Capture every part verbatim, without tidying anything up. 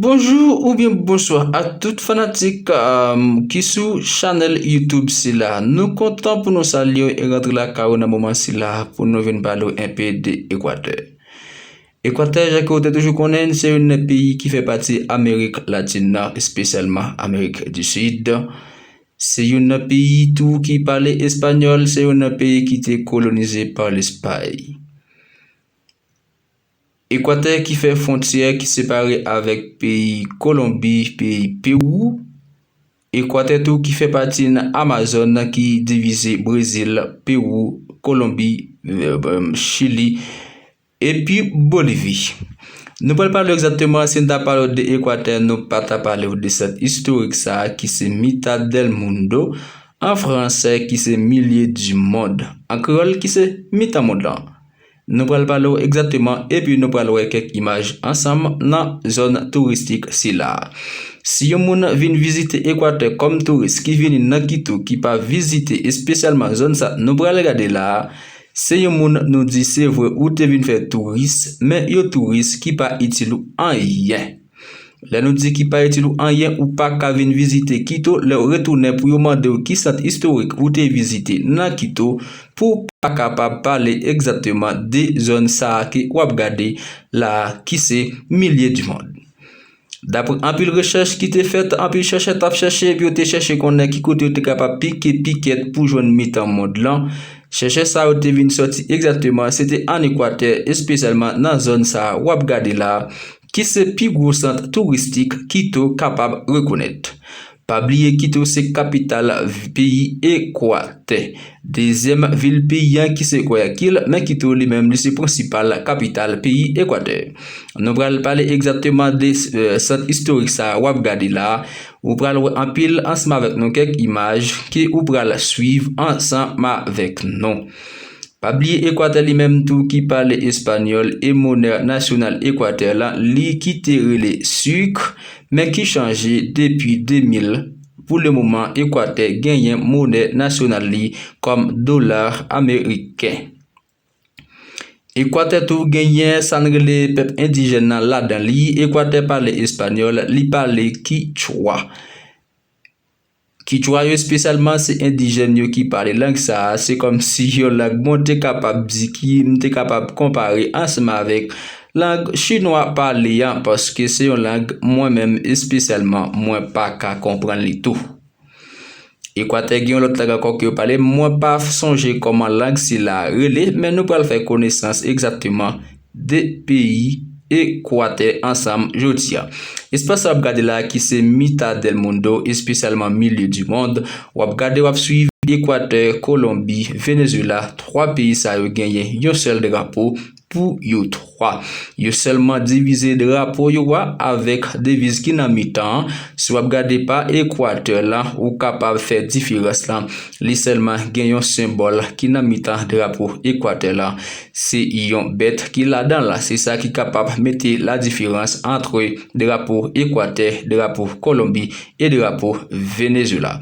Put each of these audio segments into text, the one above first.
Bonjou oubyen bonswa a tout fanatik, um, ki sou chanèl YouTube sila. Nou kontan pou nou salye w e rantre lakay ou nan moman sila pou nou vin pale w enpe de Ekwatè. Ekwatè, jan ke w te toujou konnen, se youn nan peyi ki fè pati Amerik Latin nan, espesyalman Amerik di Sid. Se youn nan peyi tou ki pale espanyòl, se youn nan peyi ki te kolonize pa Lespay. Ekwatè ki fè fwontyè ki separe avèk peyi Kolonbi, peyi Pewou. Ekwatè tou ki fè pati nan Amazòn ki divize Brezil, Pewou, Kolonbi, eh, Chili, epi Bolivi. Nou pral pale w egzakteman, si n ta pale w de Ekwatè, nou pa ta pale w de sant istorik sa a ki se Mitad del Mundo. An fransè ki se Milieu du Monde, an kreyòl ki se Mitan Mond lan. Nou pral pale w egzakteman epi nou pral wè kèk imaj ansanm nan zòn touristik sila. Si yon moun vin vizite Ekwatè kòm touris ki vini nan Kito ki pa vizite espesyalman zòn sa nou pral gade la a, se yon moun nou di se vre ou te vin fè touris, men yon touris ki pa itil ou anyen. Lè nou di ki pa itil ou anyen, ou pa ka vin vizite Kito, lè w retounen pou yo mande w ki sant istorik ou te vizite nan Kito, pou w pa kapab pale egzakteman de zòn sa a ke w ap gade la a, ki se Milieu du Monde. Dapre anpil rechèch ki te fèt, anpil chèchè t ap chèche, epi yo te chèche konnen ki kote yo te kapab pike pikèt pou jwenn Mitan Mond lan. Chèchè sa yo te vin sòti egzakteman, se te ann Ekwatè, espesyalman nan zòn sa a w ap gade la a, ki se pi gwo sant touristik Kito kapab rekonèt. Pa bliye Kito se kapital v-, peyi Ekwatè. Dezyèm vil peyi an ki se Guayaquil, men Kito li menm li se prensipal kapital peyi Ekwatè. Nou pral pale egzakteman de, eh, sant istorik sa a w ap gade la a. Ou pral wè anpil ansanm avèk nou kèk imaj ke ou pral swiv ansanm avèk nou. Pa bliye Ekwatè li menm tou ki pale espanyòl e monè nasyonal Ekwatè lan li ki te rele sik, men ki chanje depi de mil. Pou le moman, Ekwatè genyen monè nasyonal li kòm dola ameriken. Ekwatè tou genyen sa n rele pèp endijèn nan ladan li. Ekwatè pale espanyòl, li pale kichwa. Kichwa yo espesyalman se endijèn yo ki pale lang sa a. Se kòmsi yon lang, mwen te kapab di ki, m te kapab konpare ansanm avèk lang chinwa pale an, paske se yon lang mwen menm espesyalman mwen pa ka konprann li tou. Ekwatè gen yon lòt lang ankò ke yo pale, mwen pa sonje kòman lang sila rele, men nou pral fè konesans egzakteman de peyi Ekwatè ansanm jodi a. Espas sa w ap gade la ki se Mitad del Mundo, espesyalman Milieu du Monde, w ap gade, w ap swiv Ekwatè, Kolonbi, Venezuela, twa peyi sa yo genyen yon sèl drapo pou yo twa. Yo sèlman divize drapo yo a avèk deviz ki nan mitan an. Si w ap gade pa ekwatè lan, ou kapab fè diferans lan. Li sèlman gen yon senbòl ki nan mitan drapo ekwatè lan. Se yon bèt ki ladan l. Se sa ki kapab mete ladiferans ant drapo ekwatè, drapo Kolonbi e drapo Venezuela.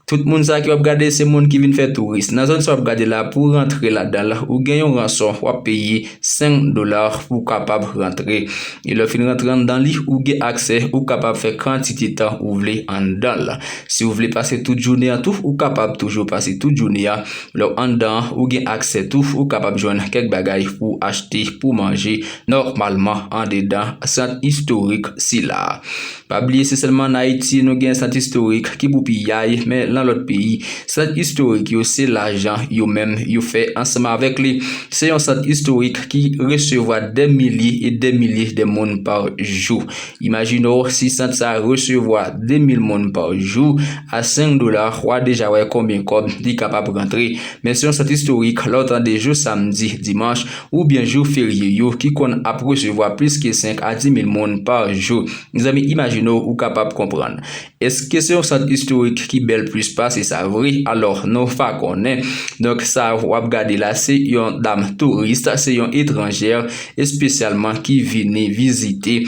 Tout moun sa ki w ap gade, se moun ki vin fè touris. Nan zòn sa w ap gade la, pou w rantre ladan l, ou gen yon ranson w ap peye senk dola pou w kapab rantre. E lè w fin rantre anndan li, ou gen aksè, ou kapab fè kantite tan ou vle anndan l. Si w vle pase tout jounen an tou, ou kapab toujou pase tout jounen an. Lè w anndan an, ou gen aksè tou, ou kapab jwenn kèk bagay pou w achte, pou w manje nòmalman andedan sant istorik sila. Pa bliye, se sèlman ann Ayiti nou gen sant istorik ki pou piyay, men nan lòt peyi, sant istorik yo se lajan yo menm yo fè ansanm avèk li. Se yon sant istorik ki resevwa dè milye e dè milye de moun pa jou. Imajine w, si sant sa a resevwa de mil moun pa jou, a senk dola, w a deja wè konbyen kòb li kapab rantre. Men se yon sant istorik, lè w tande jou samdi, dimanch, oubyen jou ferye yo ki konn ap resevwa plis ke senk a di mil moun pa jou. Mezanmi, imajine w, ou kapab konprann. Èske se yon sant istorik ki bèl plis pase sa vre? Alò, nou pa konnen. Donk, sa w ap gade la, se yon dam touris, se yon etranjè, espesyalman ki vini vizite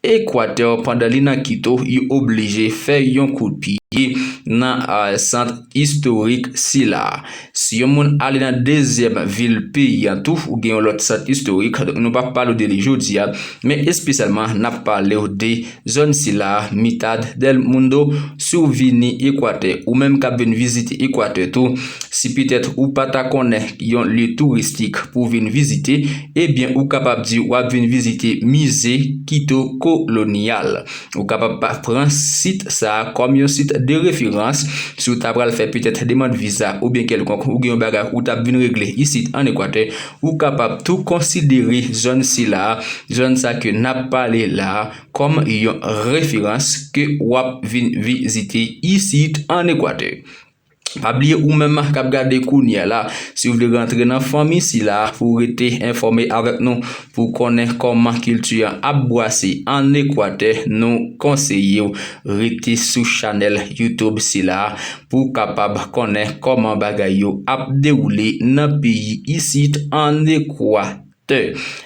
Ekwatè pandan li nan Kito, li oblije fè yon kout pye ye nan sant istorik sila. Si yon moun ale nan dezyèm vil peyi a tou, ou gen yon lòt sant istorik, donk nou p ap pale w de li jodi a, men espesyalman n ap pale w de zòn sila, Mitad del Mundo. Si w vini Ekwatè, ou menm k ap vin vizite Ekwatè tou, si petèt ou pa ta konnen yon lye touristik pou w vin vizite, ebyen ou kapab di w ap vin vizite mize Quito Colonial. Ou kapab pa pran sit sa a kòm yon sit de referans. Si w ta pral fè petèt demann viza oubyen kèlkonk, ou gen yon bagay ou t ap vin regle isit ann Ekwatè, ou kapab tou konsidere zòn sila a, zòn sa ke n ap pale la a, kòm yon referans ke w ap vin vizite isit ann Ekwatè. Pa bliye ou menm k ap gade kounye a la, si w vle rantre nan fanmi sila pou w rete enfòme avèk nou, pou w konnen kòman kilti an ap bwase ann Ekwatè, nou konseye w rete sou chanèl YouTube sila pou w kapab konnen kòman bagay yo ap dewoule nan peyi isit ann Ekwatè.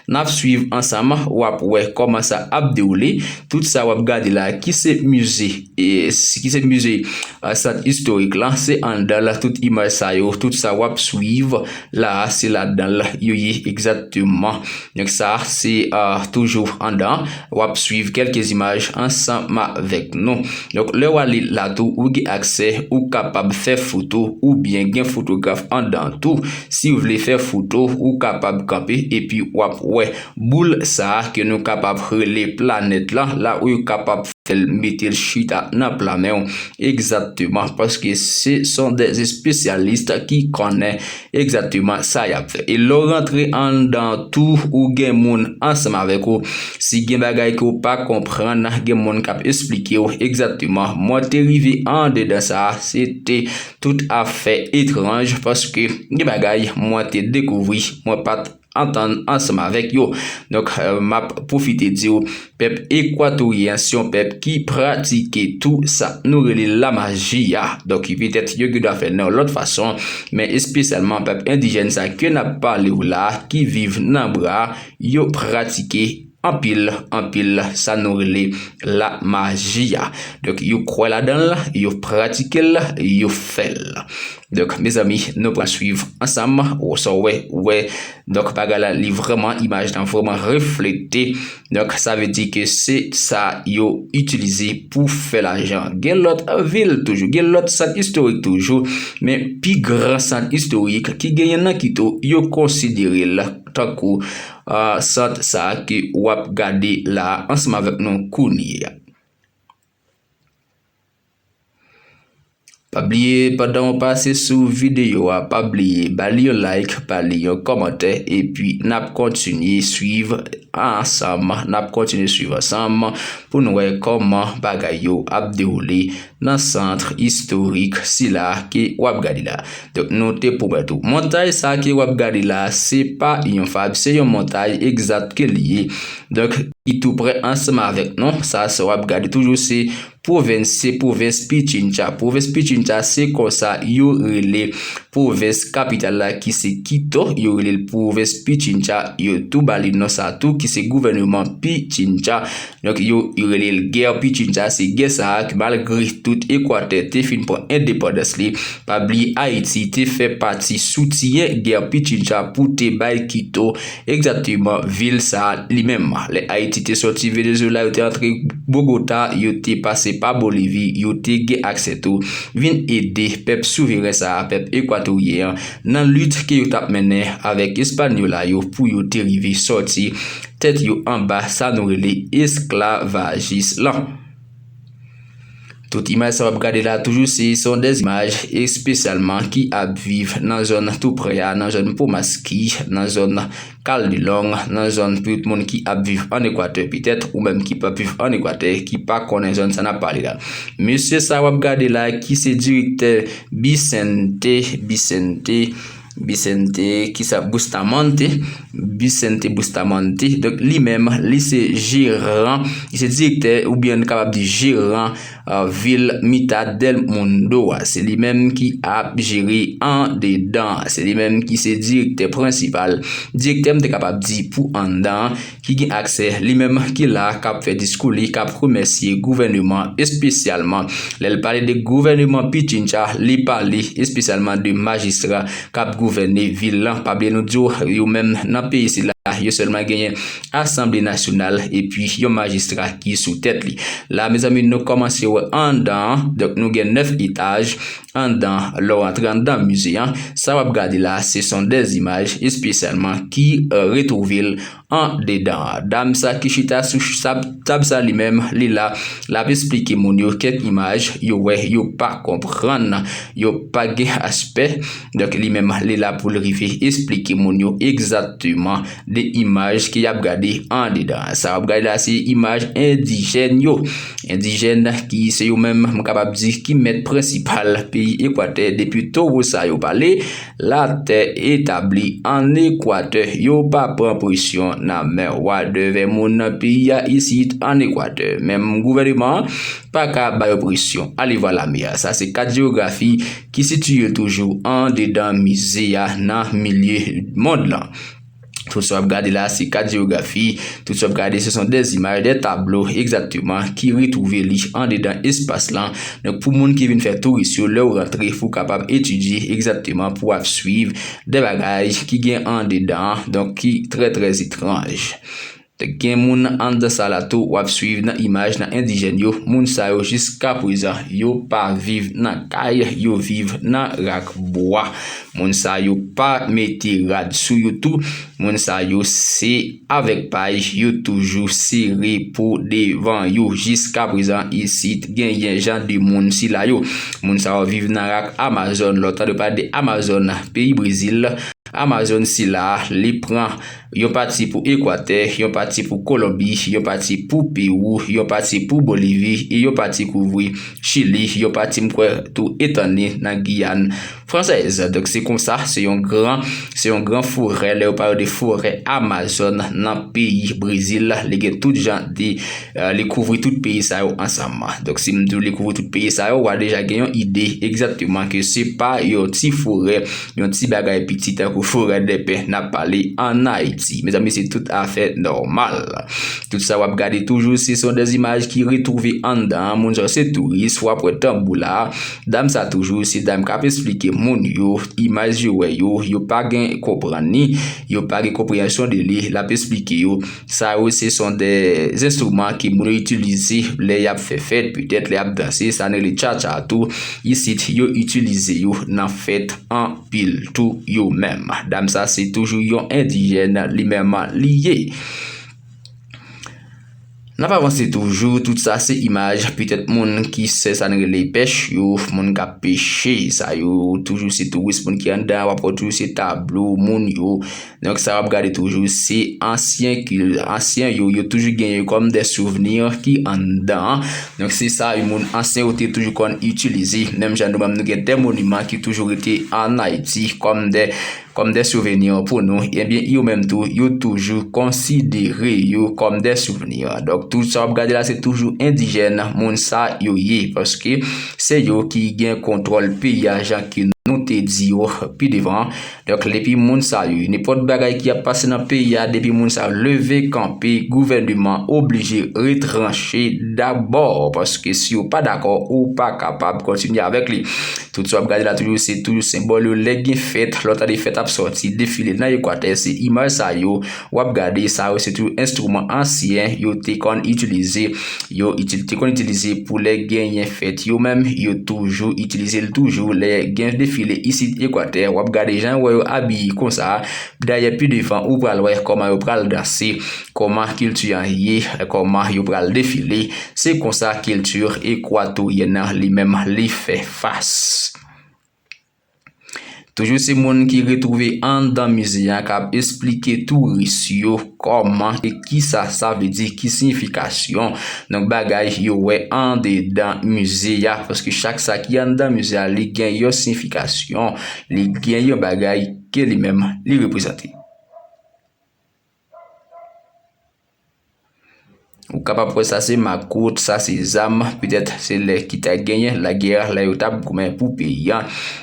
N ap swiv ansanm, w ap wè kòman sa ap dewoule. Tout sa w ap gade la, ki se mize, e, ki se mize, a, sant istorik la, se anndan l, tout imaj sa yo, tout sa w ap swiv la, se ladan l yo ye egzakteman. Donk sa, se, a, toujou anndan. W ap swiv kèlke imaj ansanm avèk nou. Donk, lè w ale la tou, ou gen aksè, ou kapab fè foto, oubyen gen fotograf anndan tou. Si w vle fè foto, ou kapab kanpe epi w ap wè boul sa a ke nou kapab rele planèt la, la ou yo kapab fè l mete l chita nan pla men w. Egzakteman, paske se sont des spécialistes ki konnen egzakteman sa y ap fè. E lè w rantre anndan tou, ou gen moun ansanm avèk ou. Si gen bagay ke w pa konprann, gen moun k ap esplike w egzakteman. Mwen te rive andedan sa a, se te tout afè etranj, paske gen bagay mwen te dekouvri, mwen pa t antann ansanm avèk yo. Donk, e, m ap pwofite di w, pèp ekwatoryen se yon pèp ki pratike tou sa nou rele lamaji a. Donk, petèt yo gen dwa fè l nan yon lòt fason, men espesyalman pèp endijèn sa ke n ap pale w la, ki viv nan bra, yo pratike anpil, anpil sa nou rele lamaji a. Donk, yo kwè ladan l, yo pratike l, yo fè l. Donk, mezanmi, nou pral swiv ansanm, ou sa w wè, ou wè. Donk, bagay la, li vrèman, imaj lan vrèman reflete. Donk, sa vle di ke se sa yo itilize pou fè lajan. Gen lòt vil toujou, gen lòt sant istorik toujou, men pi gran sant istorik ki genyen nan Kito, yo konsidere l tankou, a, sant sa a ke w ap gade la ansanm avèk nou kounye a. Pa bliye, pandan w pase sou videyo a, pa bliye ba li yon like, ba li yon kòmantè, epi n ap kontinye swiv ansanm, n ap kontinye swiv ansanm pou n wè kòman bagay yo ap dewoule nan sant istorik sila ke w ap gade la. Donk, nou te pwomèt ou, montay sa ke w ap gade la, se pa yon fab, se yon montay egzat ke li ye. Donk, li tou prè ansanm avèk nou. Sa, sa w ap gade toujou, se pwovens, se pwovens Pichincha. Pwovens Pichincha, se konsa yo rele pwovens kapital la, ki se Kito. Yo rele l pwovens Pichincha. Yo tou ba li non sa tou, ki se gouvèneman Pichincha. Donk, yo, yo rele l gè Pichincha. Se gè sa a ke, malgre tout Ekwatè te fin pran endepandans li, pa bliye Ayiti te fè pati soutyen gè Pichincha pou te bay Kito egzakteman vil sa a li menm. Lè Ayiti te sòti Venezuela, yo te antre Bogota, yo te pase pa Bolivi, yo te gen aksè tou vin ede pèp souveren sa a, pèp ekwatoryen an, nan lit ke yo t ap mennen avèk Espanyola yo pou yo te rive sòti tèt yo anba sa nou rele esklavajis lan. Tout imaj sa w ap gade la toujou, se, se yon dèz imaj espesyalman ki ap viv nan zòn tou prè a, nan zòn Pomaski, nan zòn Kaldilong, nan zòn pou tout moun ki ap viv ann Ekwatè petèt, ou menm ki p ap viv ann Ekwatè, ki pa konnen zòn sa n ap pale la. Mesye sa w ap gade la, ki se direktè Bisente, Bisente, Vicente, kisa, Bustamante, Vicente Bustamante. Donk, li menm, li se jeran, li se direktè, oubyen n kapab di jeran, euh, vil Mitad del Mundo a. Se li menm ki ap jere andedan. Se li menm ki se direktè prensipal, direktè, m te kapab di, pou anndan, ki gen aksè, li menm ki la, k ap fè diskou li, k ap remèsye gouvèneman, espesyalman lè l pale de gouvèneman Pichincha, li pale espesyalman de majistra k ap gouvène vil lan. Pa bliye nou di w, yo menm nan peyi sila, yo sèlman genyen Asanble Nasyonal epi yon majistra ki sou tèt li. La, mezanmi, nou kòmanse wè anndan an. Donk, nou gen nèf etaj anndan. Lè w antre anndan mize an, sa w ap gade la, se son dè imaj espesyalman ki, euh, retwouve l andedan an. Dam sa ki chita sou ch-, sa, tab sa li menm, li la, l ap esplike moun yo kèk imaj, yo wè, yo pa konprann, yo pa gen aspè. Donk, li menm, li la pou l rive esplike moun yo egzakteman de imaj ke y ap gade andedan an. Sa w ap gade la, se imaj endijèn yo. Endijèn ki se yo menm, m kapab di, ki mèt prensipal peyi Ekwatè depi towo sa yo pale. Latè etabli ann Ekwatè, yo pa pran presyon nan men wa devè moun nan peyi a isit ann Ekwatè. Menm gouvèneman an pa ka ba yo presyon. Ale vwa lame a. Sa se kat jewografi ki sitiye toujou andedan mize a nan milye mond lan. Tout sa w ap gade la, se kat jewografi. Tout sa w ap gade, se son dè imaj, dè tablo, egzakteman, ki retwouve li andedan espas lan. Donk, pou moun ki vin fè touris yo, lè w rantre, pou w kapab etidye egzakteman, pou w ap swiv de bagay ki gen andedan an, donk, ki trè, trè etranj. Gen moun anndan sa la tou, w ap swiv nan imaj, nan endijèn yo. Moun sa yo, jiska prezan, yo pa viv nan kay, yo viv nan rak bwa. Moun sa yo pa mete rad sou yo tou. Moun sa yo se avèk pay, yo toujou sere po devan yo. Jiska prezan, isit genyen jan de moun sila yo. Moun sa yo viv nan rak Amazòn. Lè w tande yo pale de Amazòn, peyi Brezil, Amazòn sila, li pran yon pati pou Ekwatè, yon pati pou Kolonbi, yon pati pou Pewou, yon pati pou Bolivi, e yon pati kouvri Chili, yon pati, m kwè, tou etann li nan Giyàn fransèz. Donk, se konsa, se yon gran, se yon gran forè, lè yo pale de forè Amazòn nan peyi Brezil, li gen tout jan de, euh, li kouvri tout peyi sa yo ansanm. Donk, si m di w li kouvri tout peyi sa yo, w a deja gen yon ide egzakteman ke se pa yon ti forè, yon ti bagay piti tankou forèdèpen n ap pale ann Ayiti. Mezanmi, se tout afè nòmal. Tout sa w ap gade toujou, se son dè imaj ki retwouve anndan an. Moun sa yo se touris, w ap wè tanbou la. Dam sa toujou, se dam k ap esplike moun yo, imaj yo wè yo, yo pa gen konprann li, yo pa gen konpreyansyon de li, l ap esplike yo. Sa yo, se son dè enstriman ke moun yo itilize lè y ap fè fèt, petèt lè y ap danse, sa n rele tchatcha tou. Isit, yo itilize yo nan fèt anpil tou yo menm. Dam sa, se toujou yon endijèn li menm li ye. N ap avanse toujou, tout sa se imaj, petèt moun ki se sa n rele pèch yo, moun k ap peche, sa yo toujou se touris, moun ki anndan, w ap wè toujou se tablo, moun yo. Donk, sa w ap gade toujou, se ansyen ki, ansyen yo, yo toujou genyen kòm dè souvni ki anndan. Donk, se sa, moun ansyen yo te toujou konn itilize. Menm jan nou menm, nou gen dè moniman ki toujou rete ann Ayiti kòm dè, kòm dè souvni pou nou. Ebyen, yo menm tou, yo toujou konsidere yo kòm dè souvni. Donk, tout sa w ap gade la, se toujou endijèn, moun sa yo ye. Paske se yo ki gen kontwòl peyi a, jan ke nou te di yo pi devan. Donk, depi moun sa yo, nenpòt bagay ki ap pase nan peyi a, depi moun sa yo leve kanpe, gouvèneman oblije retranche dabò, paske si yo pa dakò, ou pa kapab kontinye avèk li. Tout sa w ap gade la toujou, se toujou senbòl yo. Lè gen fèt, lè w tande fèt ap sòti, defile nan Ekwatè, se imaj sa yo w ap gade. Sa yo se toujou enstriman ansyen yo te konn itilize. Yo itil-, te konn itilize pou lè genyen fèt. Yo menm, yo toujou itilize l toujou lè gen defile isit Ekwatè. W ap gade jan yo wè yo abiye konsa. Dayè, pi devan, ou pral wè kòman yo pral danse, kòman kilti an ye, kòman yo pral defile. Se konsa kilti ekwatoryen nan li menm li fè fas. Toujou se moun ki retwouve anndan mize a k ap esplike touris yo kòman e kisa sa vle di, ki siyifikasyon, donk, bagay yo wè andedan mize a, paske chak sa ki anndan mize a, li gen yon siyifikasyon, li gen yon bagay ke li menm li reprezante. Ou kapab wè sa se makout, sa se zam, petèt se lè ki ta genyen lagè, lè yo t ap goumen pou peyi a.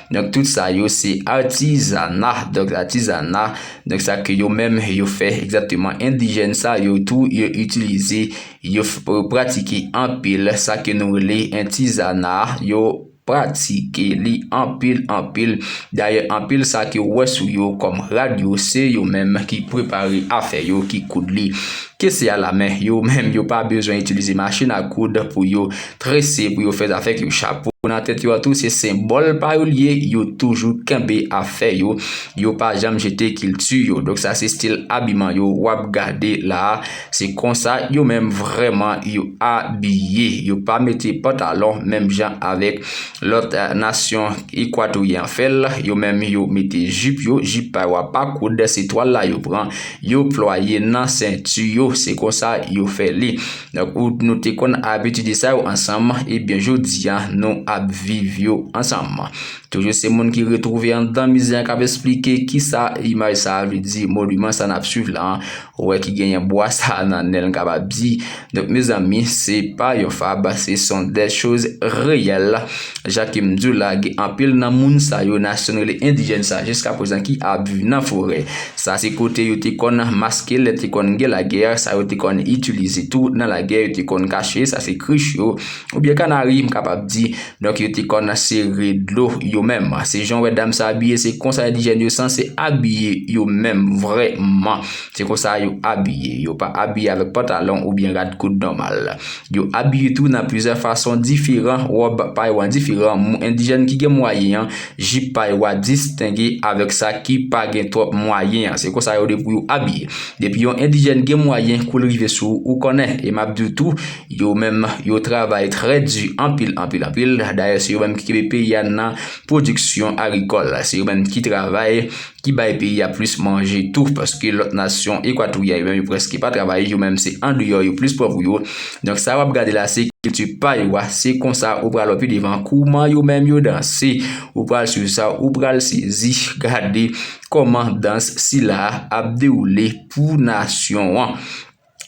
Donk, tout sa yo se atizana. Donk, atizana, donk, sa ke yo menm yo fè egzakteman. Endijèn sa yo tou, yo itilize, yo f- yo pratike anpil sa ke nou rele entizana. Yo pratike li anpil, anpil. Dayè, anpil sa ke w wè sou yo kòm rad yo, se yo menm ki prepare afè yo, ki koud li. Ke se alamen, yo menm yo pa bezwen itilize machin a koud pou yo trese, pou yo fè zafè k yo. Chapo nan tèt yo a tou, se senbòl pa yo l ye, yo toujou kenbe afè yo, yo pa janm jete kilti yo. Donk, sa se stil abiman yo w ap gade la a. Se konsa yo menm vrèman yo abiye. Yo pa mete pantalon menm jan avèk lòt, eh, nasyon ekwatoryen an fè l. Yo menm yo mete jip yo, jip pa yo a pa koud, se twal la yo pran, yo plwaye nan senti yo. Se konsa yo fè li. Donk, ou, nou te konn abitid sa yo ansanm, ebyen, jodi a, nou ap viv yo ansanm. Toujou se moun ki retwouve anndan mize a k ap esplike kisa imaj sa a vle di, moniman sa n ap swiv la a. Ou wè ki genyen bwa sa a nan nen l, n kapab di. Donk, mezanmi, se pa yon fab, ce sont des choses réelles. Jan ke m di w la, gen anpil nan moun sa yo, nasyon n rele endijèn sa, jiskaprezan ki ap viv nan forè. Sa se kote yo te konn maske lè te konn gen lagè, sa yo te konn itilize tou nan lagè, yo te konn kache, sa se krich yo, oubyen kanari, m kapab di. Donk, yo te konn sere dlo yo menm. Se jan w wè dam sa abiye, se konsa endijèn yo sanse abiye yo menm vrèman. Se konsa yo abiye. Yo pa abiye avèk pantalon oubyen rad koud nòmal. Yo abiye tou nan plizyè fason diferan, wòb pa yo an diferan. Moun endijèn ki gen mwayen an, jip pa yo a distenge avèk sa ki pa gen twòp mwayen an. Se konsa yo dwe pou yo abiye. Depi yon endijèn gen mwayen, kou l rive sou ou, ou konnen. E m ap di w tou, yo menm, yo travay trè di, anpil, anpil, anpil. Dayè, se yo menm ki kenbe peyi a nan pwodiksyon agrikòl. Se yo menm ki travay, ki bay peyi a plis manje tou, paske lòt nasyon ekwatoryen yo menm, yo prèske pa travay, yo menm se andeyò yo plis pran pou yo. Donk, sa w ap gade la, se kilti pa yo a, se konsa ou pral wè pi devan kouman yo menm yo danse. Ou pral swiv sa, ou pral sezi, gade kòman dans sila a ap dewoule pou nasyon an.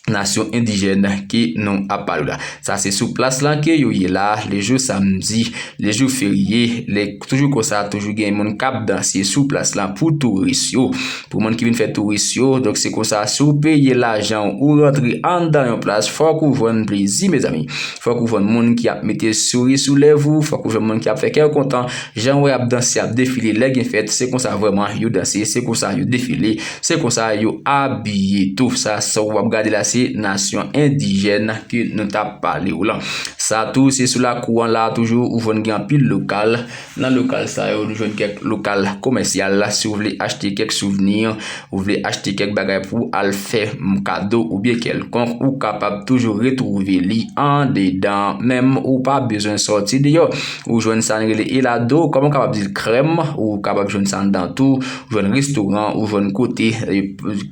Nasyon endijèn ke nou ap pale w la. Sa se sou plas lan ke yo ye la, lejou samdi, lejou ferye, lè toujou konsa, toujou gen moun k ap danse sou plas lan pou touris yo. Pou moun ki vin fè touris yo, donk se konsa, si w peye lajan w, ou rantre anndan yon plas, fòk ou jwenn plezi, mezanmi. Fòk ou jwenn moun ki ap mete souri sou lèv ou, fòk ou jwenn moun ki ap fè kè w kontan. Jan w wè y ap danse, ap defile, lè gen fèt, se konsa vrèman yo danse, se konsa yo defile, se konsa yo abiye tou. Sa, sa w ap gade la, se nasyon endijèn ke nou t ap pale w lan. Sa tou, se sou lakou an la, toujou, ou jwenn gen anpil lokal. Nan lokal sa yo, nou jwenn kèk lokal komèsyal. Si w vle achte kèk souvni, ou vle achte kèk bagay pou w al fè, m, kado oubyen kèlkonk, ou kapab toujou retwouve li andedan. Menm ou pa bezwen sòti deyò. Ou jwenn sa n rele elado, kòman w kapab di l, krèm, ou kapab jwenn sa anndan tou. Ou jwenn restoran, ou jwenn kote, e,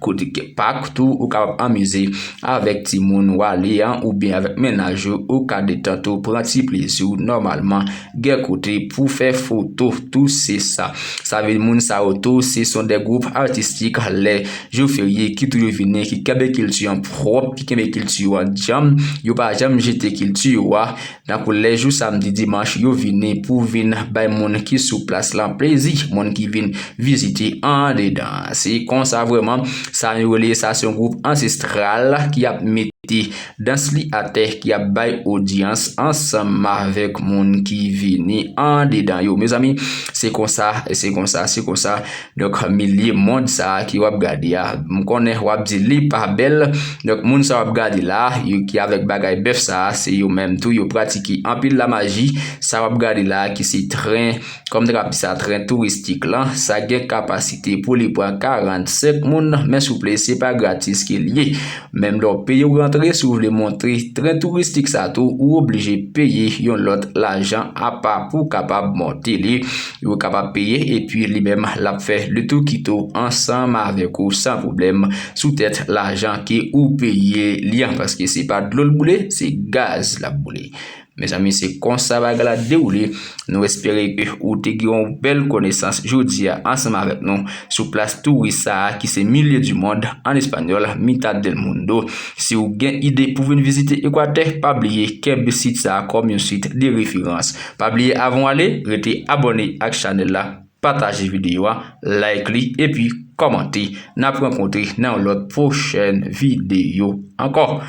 kote ke, pak tou, ou kapab anmize avèk timoun ou ale an, oubyen avèk mennaj ou, ou ka detant ou, pran ti plezi w nòmalman, gen kote pou fè foto, tou se sa. Sa vle di moun sa yo tou, se sont des groupes artistiques, lè jou ferye ki toujou vini, ki kenbe kilti an pwòp, ki kenbe kilti yo an djanm, yo pa janm jete kilti yo a, tankou lè jou samdi, dimanch, yo vini pou vin bay moun ki sou plas lan plezi, moun ki vin vizite andedan. Se konsa vrèman, sa yo rele, sa se yon gwoup ansestral ki ap mete dans li atè, ki ap bay odyans ansanm avèk moun ki vini andedan yo. Mezanmi, se konsa, se konsa, se konsa. Donk, milye mond sa a ki w ap gade a, m konnen w ap di li pa bèl. Donk, moun sa w ap gade la, yo ki avèk bagay bèf sa a, se yo menm tou, yo pratike anpil lamaji. Sa w ap gade la, ki se tren, kòm n ta kapab di sa, tren touristik lan, sa gen kapasite pou li pran karannsenk moun, men souple, se pa gratis ke l ye. Menm lè w peye, w rantre, Antre, si w vle monte tren touristik sa tou, ou oblije peye yon lòt lajan apa pou w kapab monte li. Ou kapab peye epi li menm l ap fè le tour kito ansanm avèk ou san pwoblèm sou tèt lajan ke ou peye li an, paske se pa dlo l boule, se gaz l ap boule. Mezanmi, se konsa bagay la dewoule. Nou espere ke ou te gen yon bèl konesans jodi a ansanm avèk nou sou plas touris sa a ki se Milieu du Monde, an espanyòl, Mitad del Mundo. Si w gen ide pou vin vizite Ekwatè, pa bliye kenbe sit sa a kòm yon sit de referans. Pa bliye, avan w ale, rete abòne ak chanèl la, pataje videyo a, like li, epi kòmante. N ap rankontre nan yon lòt pwochèn videyo ankò.